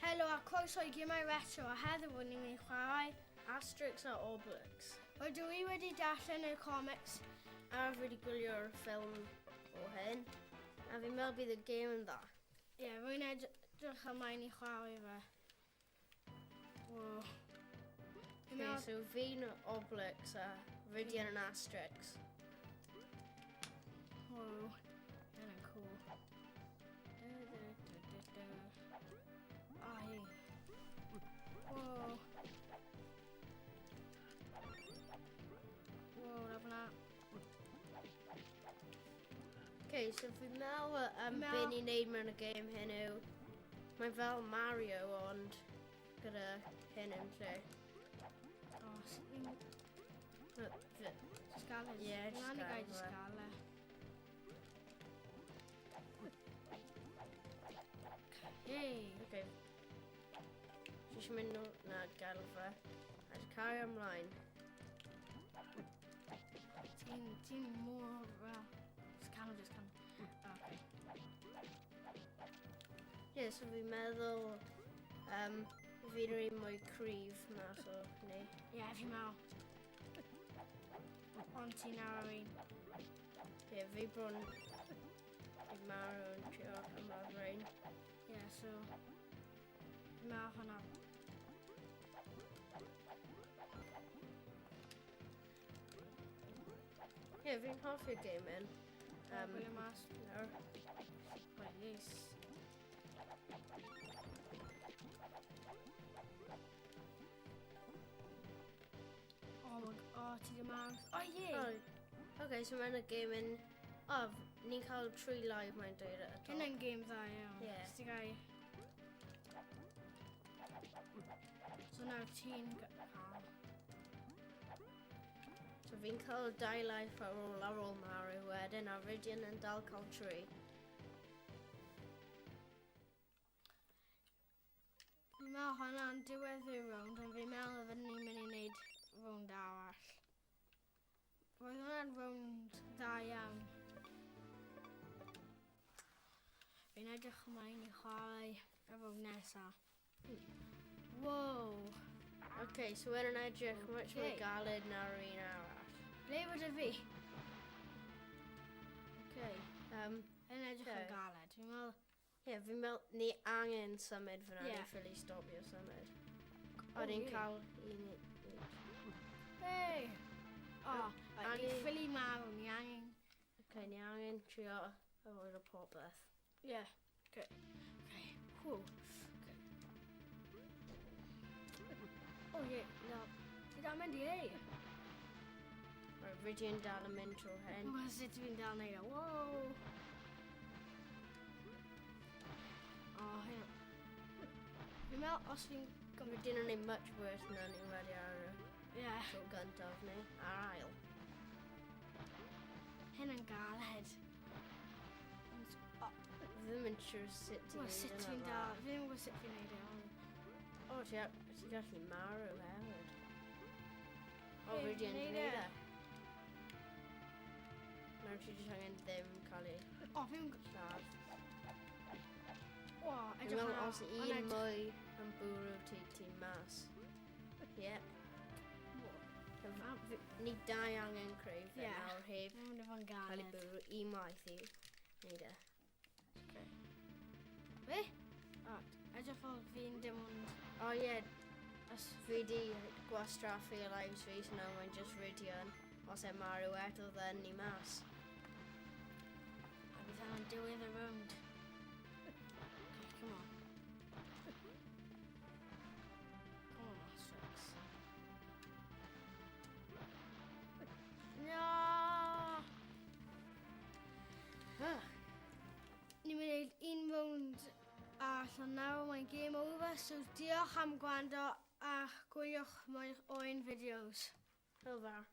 Helo a croeso i Gemau Retro a heddiw rydyn ni'n mynd i chwarae Asterix a Obelix. Rydw i wedi darllen y comics. A fi wedi gwylio'r ffilm o hyn. A fi'n meddwl bydd y gêm yn dda. Ie, yeah, rwy'n edrych ymlaen i chwarae fe. Wow. Okay, so fi'n Obelix a Rhydian yn Asterix. Wow, hynna'n cool. Da, da, da, da, da. Ai. Wow. Wow, na fyna. Okay, so fi'n meddwl be ni'n neud mewn y game hyn yw, mae fel Mario ond gyda hyn yn lle. Oh, sut ni'n... Just gael e. Ie, just gael e. Just gael e. Hey. Okay. Fi eisiau mynd nôl... Na, gael fe. A just cario ymlaen. Ti'n mor... Well, just canol, just canol. Okay. Ie, yeah, so fi'n meddwl... Fi'n rhan mwy cryf mas o ni. Ie, yeah, fi'n meddwl. Ond ti'n ar yr un. Ie, yeah, fi bron i marw yn trio ymladd rhain. Ie, yeah, so... Fi'n meddwl hwnna. Ie, yeah, fi'n hoffi'r game yn. Gwylio mas. Nawr. Well, yes. Oh, my, oh, ti ddim ar... Oh, ie! Oh, okay, so mae'n y game yn... Oh, ni'n cael 3 live mae'n dweud at y top. Hynna'n game dda iawn. Ie. Ti gai... So nawr ti'n cael... So fi'n cael 2 life ar ôl marw wedyn, a Rhydian yn dal cael 3. Fi'n meddwl hwnna'n diwedd y rownd, ond fi'n meddwl y fydden ni'n mynd i wneud rownd arall. Roedd hwnna'n rownd dda iawn. Fi'n edrych ymlaen i chwarae y rownd nesaf. Wow! Okay, so we're yn edrych much mwy galed na'r un arall. Ble fod y fi? Okay. Yn edrych yn galed. Fi'n meddwl... Ie, yeah, fi'n meddwl ni angen symud fyna, yeah. Ni ffili stopio symud. O, ni'n cael un Hey! O, oh, right, ni'n ffili marw, ni angen... Okay, ni angen trio avoid o popeth. Ie, yeah. Okay. Okay, whew. Okay. Oh, ie, yeah, no. Fi dal mynd i ei. Right, Rydyn dal yn mynd trwy hyn. Wel, sut fi'n dal neud e? Wow! O, oh, hyn. Fi'n meddwl os fi'n... Rydyn yn ei much worse na ni wedi ar y yeah. tro gyntaf ni, ar ail. Hyn yn galed. Fi ddim yn siŵr sut ti'n neud sut fi'n dal. Fi ddim yn gwybod sut fi'n neud e. O, ti'n gallu marw hefyd. O, fi wedi neud e. Nawr ti jyst angen ddim cael ei O, fi'n... lladd. O, edrych meddwl yna. os un mwy yn bwrw ti, ti'n mas. Ie. Ni dau angen creu fe nawr heb Mae'n mynd i fod yn cael ei galed. bwrw un waith i wneud e. Okay. Be? O, edrych fel fi'n dim ond... O ie, os fi di gwastraffu y lives fi, so nawr mae'n just Rhydian. Os e marw eto, then ni mas. A bydd hwnna'n diwedd y rownd. Okay, come on. Come on, Asterix. No! Ni'n mynd i wneud un rownd arall ond nawr mae'n game over, so diolch am gwrando a gwyliwch mwy o ein fideos. Hwyl fawr.